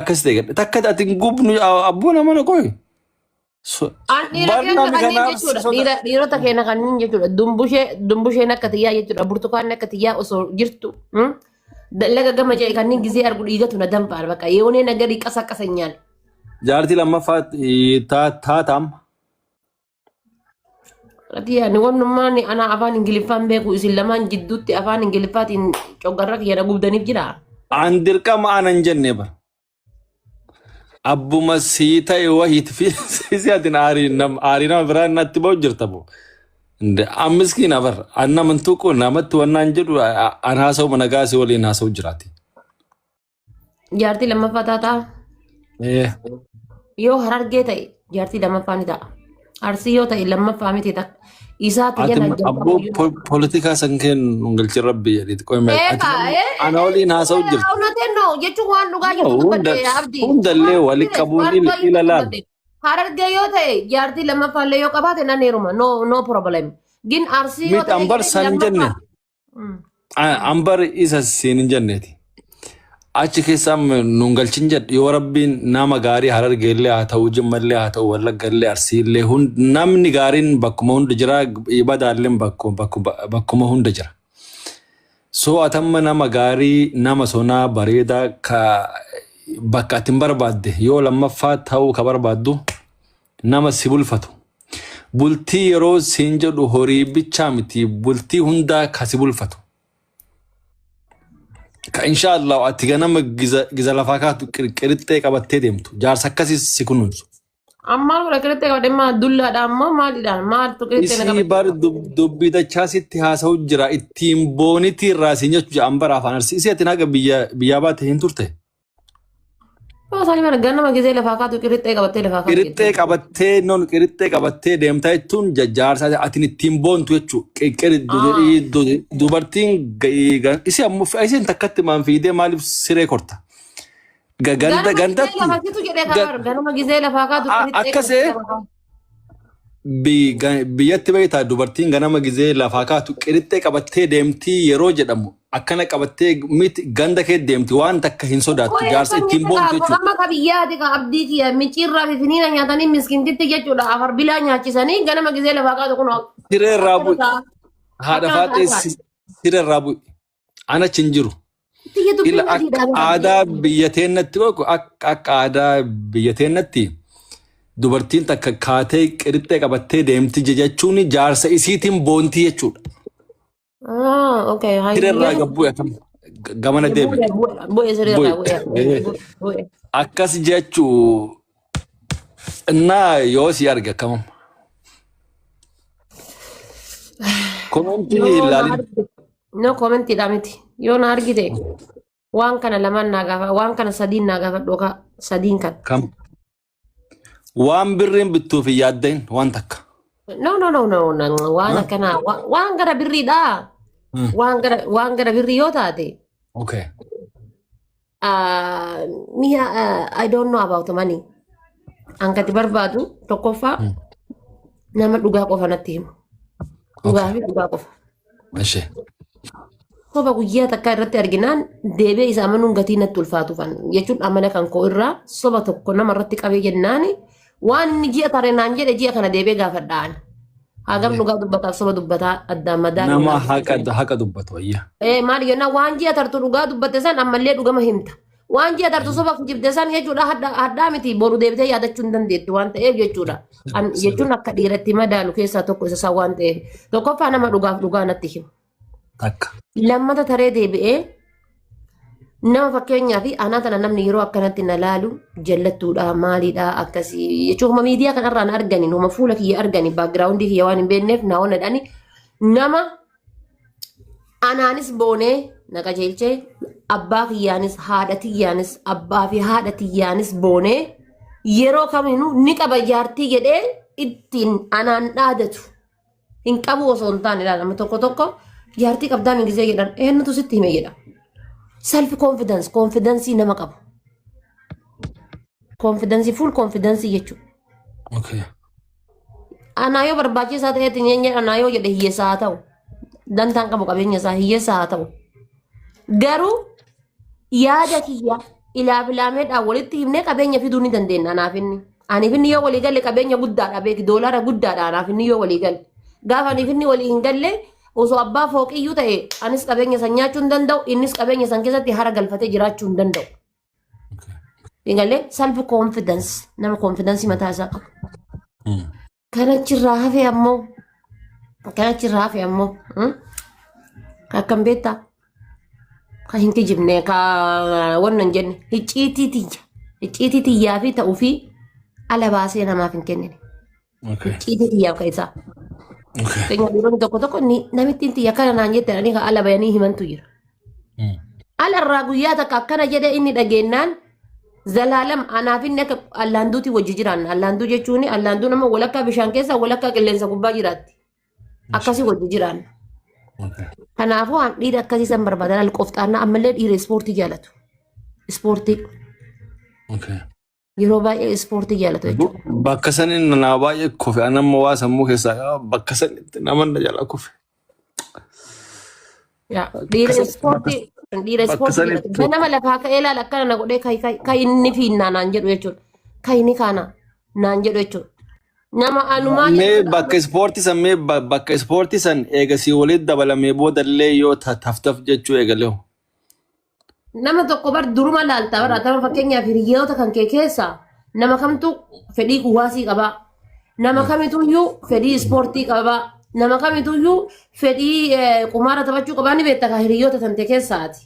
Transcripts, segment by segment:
Akkas ta'e gadhe. Takka ati hin gubnu abboo nama na qoy. An dhiira Bar keenya namni kanneen kanaaf si jechuudha. soda. Dhiira dhiirota keenya kanneen jechuudha. Dumbushee dumbusheen akka tiyyaa jechuudha. Burtukaanni akka tiyyaa osoo jirtu. Laga gama ce'e kanneen gizee argu dhiigatu na danfaan bakka yeewnee nagarii qasa qasa nyaal. Jaartii lammaffaa taataam. Ati ani wannummaan ana afaan Ingiliffaan beeku isin lamaan jidduutti afaan Ingiliffaatiin coggarra kiyya na gubdaniif jira. An dirqama anan jenne bara. Abbuma sii ta'e wahiit fi si atin aarii nam aarii nama biraa natti ba'u jirta bo. An miskiina bar an naman tuqu namatti wannaan jedhu an haasa'u mana gaasii waliin haasa'u jiraati. Jaartii lammaffaa taataa Eh, yoo harargee ta'e jaartii lammaffaa ni ta'a. Arsii yoo ta'e lammaffaa miti takka. Isaatu Ati jala jalqaba abboo iyyuu. poolitikaa san kennu hin galchin rabbi jedhiiti. Qoy mee ati Eegaa namni ana waliin haasa'u jirti. Unateen no jechuun waan dhugaa No, jirtu hunda dubbadhe abdii. hundallee Waan wali serious qabuun waan dhugaa jirtu ila laal. dubbadhe. Harargee yoo ta'e jaartii lammaffaa illee yoo qabaate nan heeruma no no problem. Gin arsii yoo Miti ta'e ambar jedhee san hin jenne. lammaffaa. Ambar isa siin hin jenneeti. Achi keessa amma nun galchin jedhu yoo rabbiin nama gaarii Harargeellee haa ta'u Jimmallee haa ta'u Wallaggallee Arsiillee namni gaariin bakkuma hunda jira badaalleen bakkuma hunda jira. So atamma nama gaarii nama sonaa bareedaa ka bakka ati hin barbaadde yoo lammaffaa ta'uu ka barbaaddu nama si bulfatu. Bultii yeroo siin jedhu horii bichaa miti bultii hundaa ka si bulfatu. Ka insha Allah ati ganama giza giza lafaa kaatu qirqirixxee qabattee deemtu. Jaarsa akkasii si kunuunsu. Ammaan godha qirixxee qabadhe maa dullaadhaan moo maalidhaan maaltu qirixxee na Isii bar qabachiisa? dubbii dachaa sitti haasa'u jira ittiin boonitii irraa siin jechuu jedhan bara afaan arsii. Isii ati haga biyya biyyaa baate hin turte. Yoo isaanii mana ganama gizee lafaa kaatu qirixxee qabattee lafaa kaatu Qirixxee jettee. qabattee non qirixxee qabattee deemtaa jechuun jaarsa atin ittiin boontu jechuudha. Dubartiin isii ammoo isiin takkatti maan fiidee maaliif siree korta? Ganda Ganama gizee gandatti lafaa situ jedhee kabar ganama gizee lafaa kaatu qirixxee akkasee qabattee lafaa kaatu. Biyyatti beektaa dubartiin ganama gizee lafaa kaatu qirixxee qabattee deemtii yeroo jedhamu akkana qabattee miti ganda kee deemti waan takka hin sodaattu Qoy jaarsa akkam ittiin jetta boontu kaa jechuudha. amma ka biyyaati ka abdii kiyya micciirraa fi finiina nyaatanii miskintitti jechuudha afar bilaa nyaachisanii ganama gizee lafaa kaatu kun Siree irraa akkana bu'i. ta'a Haadha akkana faaxee ta'a. siree irraa bu'i. Ana achi hin jiru. Tiyya Ila dubbiin akka adiidha bara aadaa abdii. biyya teennatti beeku akka akka aadaa biyya teennatti dubartiin takka kaatee qirixxee qabattee deemti jechuun jaarsa isiitiin boontii jechuudha. Ah, okay. Siree irraa Hayyee. gad bu'e akkam gamana deebi. Bu'e bu'e bu'e siree Bu'e. irraa bu'e bu'e bu'e. Akkas jechuu innaa yoo si arge akkamam. Komentii Yoo na ilaalin. argite. No commentiidha miti. Yoo na argite waan kana lamaan naa gaafa waan kana sadiin naa gaafadhu yookaan sadiin kana. Kam? Waan birriin bittuuf hin yaaddain waan takka. No no no no no waan Huh? akkanaa waan gara birriidha. Waan gara birrii yoo taate Okay. mi'a I don't know about money. Ankati barbaadu tokkoffaa nama dhugaa qofa natti himu. Dhugaa fi dhugaa qofa. Ishee. Soba guyyaa takkaa irratti arginaan deebi'ee isa amanuun gatii natti ulfaatu kan jechuun amala kan koo irraa soba tokko nama irratti qabee jennaan waan inni ji'a tare naan jedhe ji'a kana deebi'ee gaafadhaan. Hagam dhugaa dubbataaf soba dubbataa addaan madaaluun Nama naaf haqa haqa dubbatu ayya. Ee maal jennaan waan ji'a tartu dhugaa dubbatte san ammallee dhugama himta. Waan ji'a tartu soba kijibde san jechuudha hadhaa miti boru deebitee yaadachuu hin dandeettu waan ta'eef jechuudha. An jechuun akka dhiiratti madaalu keessaa tokko isa san waan ta'eef. Tokkoffaa nama dhugaaf dhugaa natti himu. Takka. Lammata taree deebi'ee nama fakkeenyaa fi anaa tana namni yeroo akkanatti na laalu jallattuudha maaliidha akkasii jechuun homa miidiyaa kanarraa na argani homa fuula kiyya argani baakgiraawundii kiyya waan hin beekneef na honnadhani nama anaanis boonee na qajeelchee abbaa kiyyaanis haadha tiyyaanis abbaa fi haadha tiyyaanis boonee yeroo kaminuu ni qaba jaartii jedhee ittiin anaan dhaadatu. Hin qabu osoo hin taane ilaala. Nama tokko tokko jaartii qabdaa min gisee jedhan eenyutu sitti hime jedha. Self confidence confidence nama qabu. Confidence full confidence jechuudha. Okay. Anaa yoo barbaachisaa ta'etti nyeenya anaa yoo jedhe hiyyeessaa haa ta'u. Dantaan qabu qabeenya isaa hiyyeessaa haa ta'u. Garuu yaada kiyya Ilaaf ilaameedhaan walitti himnee qabeenya fiduu ni dandeenya anaaf inni. Aniif inni yoo walii galle qabeenya guddaadha beeki doolaara guddaadha anaaf inni yoo walii galle. Gaafa aniif inni walii hin galle osoo abbaa fooqiyyuu ta'e anis qabeenya san nyaachuu hin danda'u innis qabeenya san keessatti hara galfatee jiraachuu hin danda'u. Hin galle self confidence nama confidence mataa isaa qabu. Kanachirraa hafe ammoo kanachirraa hafe ammoo akkam beektaa ka hin kijibne ka wanna hin jenne icciitii tiyya icciitii tiyyaa fi ta'uu fi ala baasee namaaf hin kennine icciitii tiyyaaf ka isaa. Fakkeenyaaf dhiironni tokko tokko namittiin tiyya kana naan jette jedhanii ka ala bayanii himantu jira. Ala irraa guyyaa takka akkana jedhee inni dhageennaan zalaalam anaaf inni akka allaanduuti wajji jiraanna. Allaanduu jechuun allaanduun amma walakkaa bishaan keessa walakkaa qilleensa gubbaa jiraatti. Akkasii wajji jiraanna. Kanaafuu an dhiira akkasii san barbaadan alqofxaannaa ammallee dhiira ispoortii jaalatu. Ispoortii yeroo baay'ee ispoortii jaalatu jechuudha. Bakka saniin naa baay'ee kufe. An amma waa sammuu keessaa qaba. Bakka sanitti nama na jala kufe. Yaa, Dhiira ispoortii dhiira Bakka ispoortii sanitti jaalatu. Ganama lafaa ka'ee ilaala akkana na godhee kai kai kai inni fiinnaa naan jedhu jechuudha. Kai ni kaana naan jedhu jechuudha. Nama anumaa Mee jechuudha. bakka ispoortii san mee bakka ispoortii san eegasii walitti dabalamee boodallee yoo taftaf jechuu eegalee. Nama tokko bar duruma laalta bara atama fakkeenyaaf hiriyoota kan kee keessaa nama kamtu fedhii kuwaasii qabaa. Nama kamituyyuu fedhii ispoortii qabaa. Nama kamituyyuu fedhii qumaara taphachuu qabaa ni beekta kan hiriyoota tante keessaati.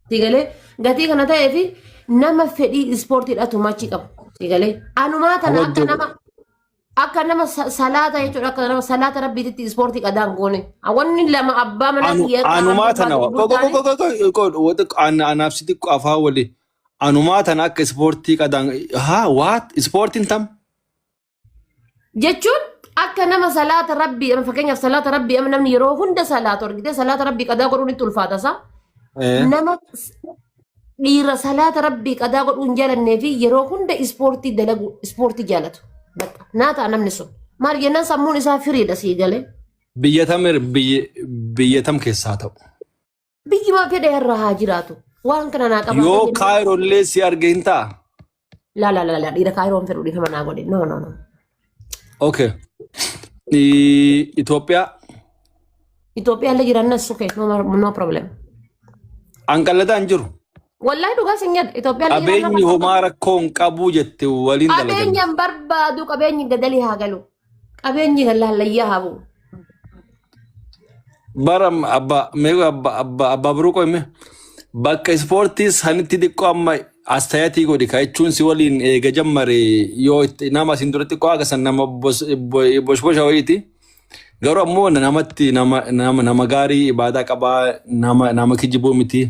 Sigalee gatii kana ta'ee fi nama fedhii ispoortiidhaatu machi qabu. Sigalee anumaa tana akka nama Akka nama salaata jechuudha akka nama salaata rabbiititti ispoortii qadaan goone. Wanni lama abbaa manaa kiyya irraa Anumaa wanti tana barbaadu guddaan anaaf si xiqqoo afaan wali. Anumaa tana akka ispoortii qadaan haa waat ispoortiin tam jechuun akka nama salaata rabbii amma fakkeenyaaf salaata rabbii amma namni yeroo hunda salaatu argite salaata rabbii qadaa godhuun itti ulfaata isaa. Nama dhiira salaata rabbii qadaa godhuu hin jaalannee fi yeroo hunda ispoortii dalagu ispoortii jaalatu. Bakka naa ta'a namni sun. Maal jennaan sammuun isaa firiidha sii galee. Biyya tam biyya tam keessaa ta'u. Biyyuma fedhe irra haa jiraatu. Waan kana naa qabaatee Yoo jennaan. kaayirollee si arge hin ta'a. Laa laa laa laa dhiira kaayiroo hin fedhu dhiifama naa godhe. No no no. Okay. Itoophiyaa Itoophiyaa illee jirannas okay no, no problem. anqallataa hin jiru. Wallahi dhugaa sin jedha Itoophiyaa illee Qabeenyi jiranna homaa rakkoo hin qabu jette waliin dalagan. Qabeenya hin barbaadu qabeenyi gadalii haa galu. Qabeenyi lallayyaa haa bu'u. Bara abba mee abba abba abba biroo qo'ime bakka ispoortii sanitti xiqqoo amma astayatii godhi ka jechuun si waliin eega jammare yoo itti nama isin dura xiqqoo akka san nama boshbosha wayiiti. Garuu ammoo namatti nama nama nama gaarii ibaadaa qabaa nama nama kijibuu miti.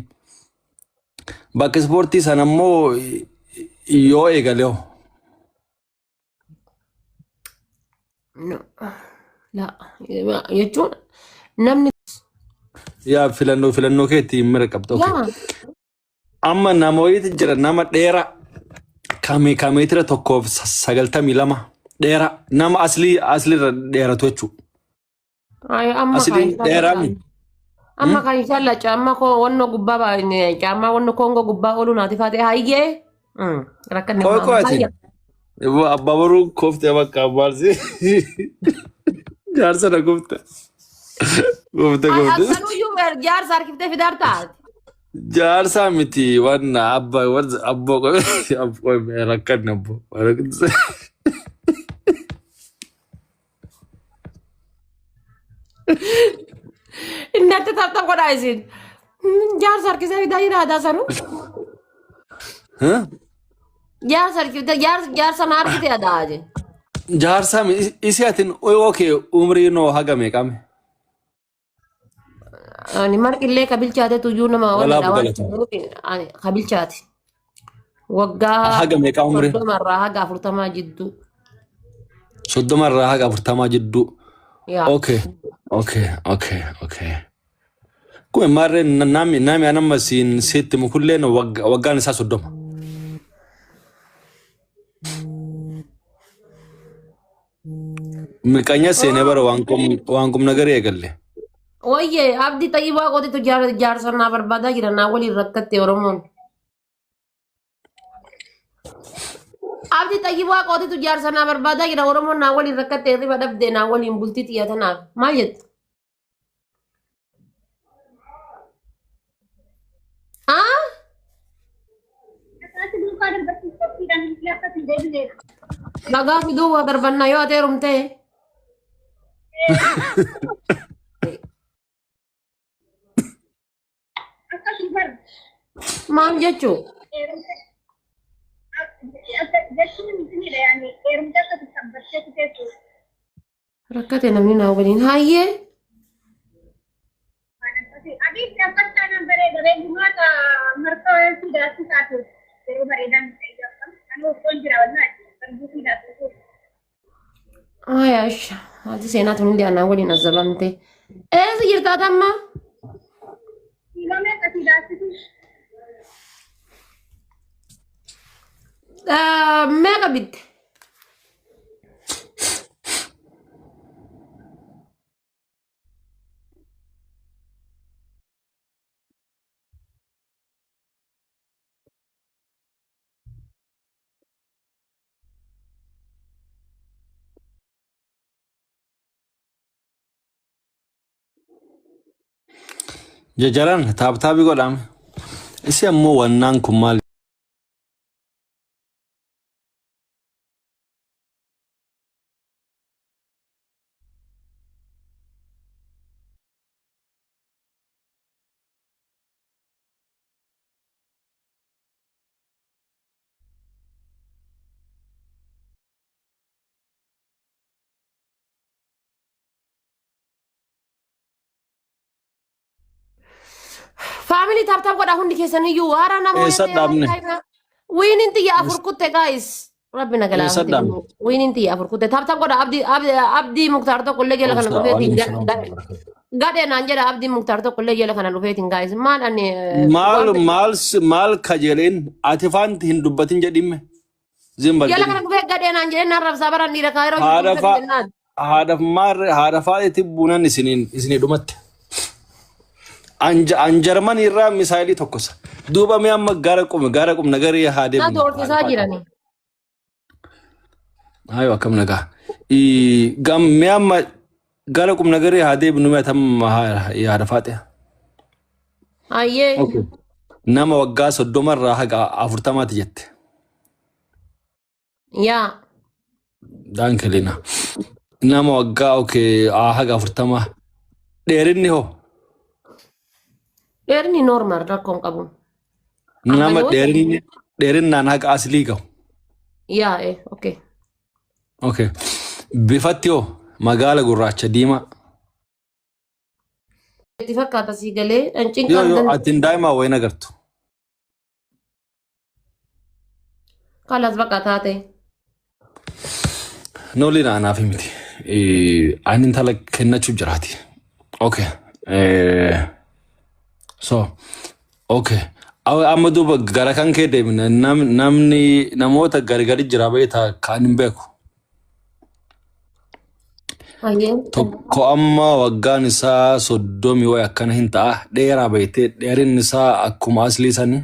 Bakka ispoortii sana ammoo yoo eegale hoo. No. La. Jechuun namni Yaa filannoo filannoo keetti mira qabda. Okay. yaa Amma nama wayiitu jira nama dheeraa ka meetira 1.92 dheeraa nama aslii asliirra dheeratu jechuudha. Ay, amma kaa Asliin inshallah dheeraa mi? Amma kaa inshallah caamma koo wanno gubbaa caammaa wanno koongoo gubbaa ooluu naati faate hayyee. Rakkanni Qoy amma qoy atiin. hayya. Iboo abbaa baruu koftee bakka abbaarsi. Jaarsa na kofte. Kofte Ay, kofte. akkanuyyuu jaarsa harkiftee fidaar taate. Jaarsaa miti wanna abba wanna abboo qoy abboo rakkanni abboo. Inni atti taphtap godhaa isin. Jaarsa harkisee fidaa jira aadaa sanuu. Huh? Jaarsa harkifte jaarsa jaarsa na harkite aadaa je. Jaarsaa miti isi atin okay umrii noo haga meeqame? Ani marqillee ka bilchaate tuyyuu nama Walaa wanni waan bugalata. ani ka bilchaate. Waggaa Haga meeqa umriin? 30 irraa haga 40 jidduu. 30 irraa haga 40 jidduu. Yaa. Okay. Okay. Okay. Okay. Kun maarree nami nami anamma siin sitti mukulleen waggaan isaa 30. Miqanya seenee bara waan qom nagarii eegalle. Wayye abdii xayyibaa qotitu jaarsa naa barbaadaa jira naa waliin rakkatte Oromoon. Abdi Xayyib Waaqootitu jaarsa naa barbaadaa jira. Oromoon naa waliin rakkatte hirriba dhabde naa waliin bultii xiyya tanaaf. Maal jettu? Haa? Dhagaa fiduu waa darbannaa yoo ati heerumte. Maal jechuu? Rakkate namni naa waliin haayyee. Ayaash haati seenaa tun illee anaa waliin azabamte. Eessa jirtaa tamma? Meeqa bitte? Jajaran taaptaabii godhaame. Isi ammoo wannaan kun maal? Faamilii tap tap godhaa hundi keessaniyyuu waara namoota Eessa dhaabne? Wiiniin xiyya afur kutte guys. Rabbi na Eessa galaafate. dhaabne? Wiiniin xiyya afur kutte tap tap godhaa abdii abdii muktaar tokko illee jala kana dhufeetiin gadhee naan jedha abdii muktaar tokko illee jala kana dhufeetiin guys. Maal ani Maal maal maal kajeeleen ati faanti hin dubbatin jedhimme. Zim bal jala jedhi. kana dhufee gadhee naan jedhee naan rabsaa baran dhiira kaayiroo Haadha jirtu faa jennaan. haadha maarre haadha faadheetti buunan isiniin isinii dhumatte. An Jarman irraa misaayilii tokkosa. Duuba mee amma gara qume gara qumna garii haa Na deemnu. Haadha doorsisaa faadhe. jirani. Ayo akkam nagaa. Gam mee amma gara qumna garii haa deemnu mee tam haadha faadhe. Ayyee. Okay. Nama waggaa 30 irraa haga 40ti jette. Yaa. Daankelina. Nama waggaa okay haga 40. Dheerinni hoo? Dheerinni normal rakkoon qabu. Nama Amma yoo dheerinni dheerinnaan haga aslii gahu. Yaa okay. Okay. Bifatti hoo magaala gurraacha diimaa. Itti fakkaata sii galee Yoo dhancinqaan yoo danda'u. atiin daa'imaa wayin agartu. Kalas bakka taate. Nooliin anaaf miti. Ani intala kennachuuf jiraati. Okay. So, okay. Amma duuba gara kan kee deemna. Namni namoota gargari jira beektaa kan hin beeku. Ayyee. Tokko amma waggaan isaa 30 wayi akkana hin ta'a. Dheeraa beektee dheerinni isaa akkuma aslii sanii.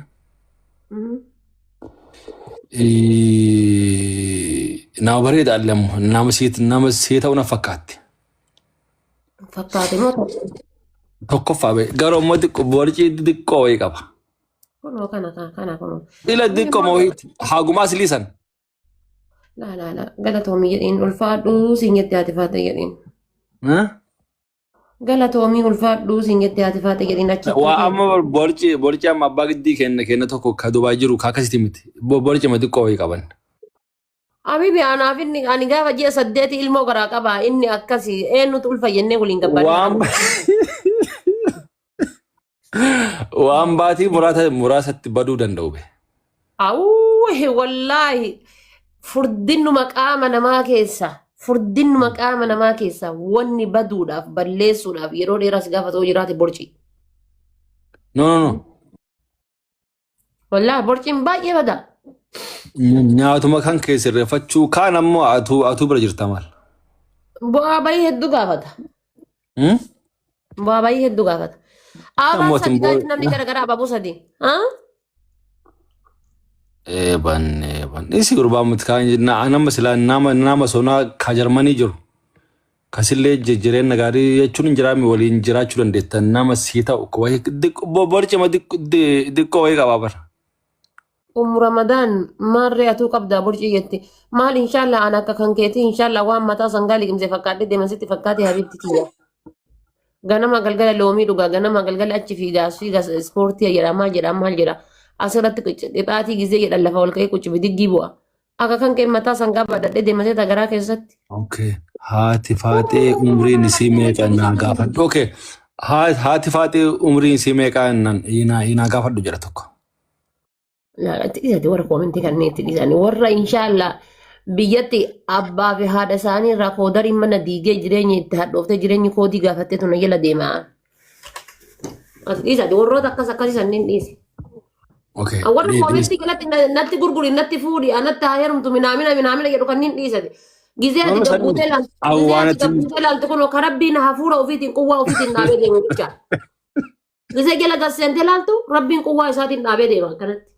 Nama bareeda allamu nama sii nama sii ta'u na fakkaatti. Fakkaate moo ta'u? Tokkoffaa bee garuu immoo xiqqoo borcii xixiqqoo wayii qaba. Kunoo kana kana kunoo. Ila xiqqoo wayiiti haguma aslii san. Laa laa laa galatoomii jedhiin ulfaadhuu siin jette haati faate jedhiin. Galatoomii ulfaadhuu siin jette haati faate jedhiin achitti Waa amma borci borci amma abbaa giddii kenna kenna tokko ka Dubaay jiru ka akkasitti miti. Borci ma xiqqoo wayii qaban. Habibi anaaf inni ani gaafa ji'a 8 ilmoo garaa qaba inni akkasi eenyutu ulfa jennee waliin gabbaanne. Waan waan baatii muraasa muraasatti baduu danda'u be. Awuuhi wallaahi furdinnuma qaama namaa keessa furdinnuma qaama namaa keessa wanni baduudhaaf balleessuudhaaf yeroo dheeraas gaafa ta'u jiraate borci. No no no. Wallaahi borciin baay'ee bada. Nyaatuma kan kee sirreeffachuu kaan ammoo atuu atuu bira jirta maal? Bu'aa bayii hedduu gaafata. Hmm? Bu'aa bayii hedduu gaafata. Ababaan Ammoo sadi atin gaati namni garagaraa abaaboo sadi. Haa? Eeban eeban. Isi gurbaa miti kaan nama silaa nama sonaa ka Jarmanii jiru. Kasillee jireenya gaarii jechuun hin jiraami waliin jiraachuu dandeettan nama sii ta'u wayii borcima xiqqoo wayii qabaa bara. Ummu Ramadaan maarree atuu qabdaa borcii jetti. Maal inshallah an akka kan keetii inshallah waan mataa sangaa liqimse fakkaadhe deeman sitti fakkaate habiibti kiyya. Ganama galgala loomii dhugaa, ganama galgala achi fiigaa as fiigaa, ispoortii jedha, maal jedha maal jedha. Asirratti qixaatii gizee jedhan lafa ol ka'ee quccibi diggii bu'a. Akka kan kee mataa sangaa badhadhee deema seeta garaa keessatti. Okay. Haati Faaxee umriin isii meeqa naa gaafadhu. Okay. Haati Faaxee umriin isii meeqa naa gaafadhu jedha tokko. Itti dhiisati warra koomentii kanneen itti dhiisanii warra inshaallah biyyatti abbaa fi haadha isaanii irraa koodariin mana diigee jireenya itti hadhooftee jireenyi koodii gaafattee tuna jala deema. Ati dhiisati warroota akkas akkasii sanniin dhiisi. Okay. Warra koomentii kanatti natti gurguri, natti fuudhi, anatti haa heerumtu, minaamina minaamina jedhu kanneen dhiisati. Gizee ati Nama sanii gabbuutee laaltu, gizee ati awwaanatti gabbuutee laaltu kun kan Rabbiin hafuura ofiitiin quwwaa ofiitiin dhaabee deemu jecha. Gizee jala gad seentee laaltu Rabbiin quwwaa isaatiin dhaabee deema akkanatti.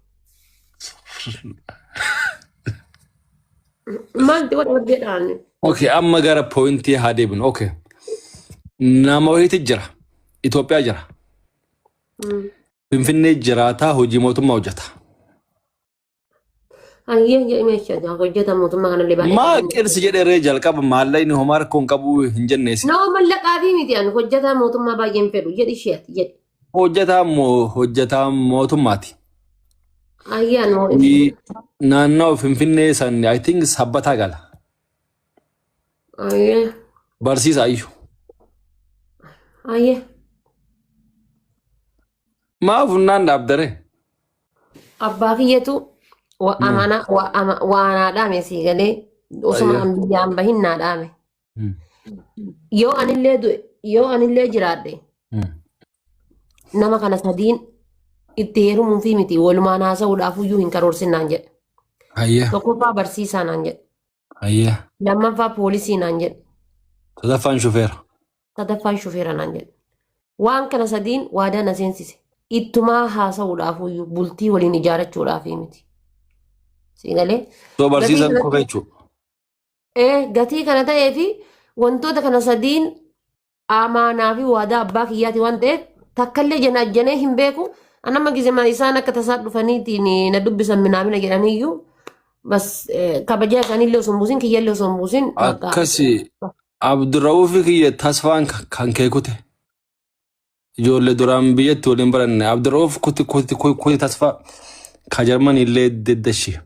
Maalti godha Rabbii dhaanne. Okay, amma gara pointii haa deebinu. Okay. Nama wayiitu jira. Itoophiyaa jira. Finfinnee jiraataa, hojii mootummaa hojjeta. Hayyee jedhamee jecha hojjeta mootummaa kanallee baay'ee Maa qabeenya. qirsi jedhee jalqaba maallaqni homaa rakkoo hin qabu hin jenneesi. Nama mallaqaa fi miti, ani hojjetaa mootummaa baay'een fedhu jedhi isheeti jedhi. Hojjetaa moo hojjetaa mootummaati. Ayyaan moo Naannoo Finfinnee san I think sabbataa gala. Ayyee. Barsiisa ayyu. Ayyee. Maa funnaan dhaabdare? Abbaa kiyyatu wa amana wa ama waa naa dhaame sii galee osuma Ayyee. an biyyaan bahin naa dhaame. Yoo anillee du'e, yoo anillee jiraadhe, nama kana sadiin itti heerumuu fi miti walumaan haasa'uudhaaf iyyuu hin karoorsin naan jedhe. Ayyee. Tokkoffaa barsiisaa naan jedhe. Ayyee. Lammaffaa poolisii naan jedhe. Sadaffaan shufeera. Sadaffaan shufeera naan jedhe. Waan kana sadiin waadaa na seensise. Ittumaa haasa'uudhaaf iyyuu bultii waliin ijaarachuudhaaf miti. Sii galee? Soo Gatii barsiisan kana qofa jechuudha. Gatii kana ta'ee fi wantoota kana sadiin amaanaa fi waadaa abbaa kiyyaati waan ta'eef takkallee janaajjanee hin beeku. Anama gizema isaan akka tasaa dhufaniitiin na dubbisan minaamina jedhaniiyyuu bas kabajaa isaaniillee osoo hin buusin kiyyallee osoo hin buusin bakka. Akkasi Abdurra'uufi kiyya tasfaan kan kee kute. Ijoollee duraan biyyatti waliin baranne Abdurra'uuf kuti kuti kuti tasfaa ka Jarmanii illee deddashi.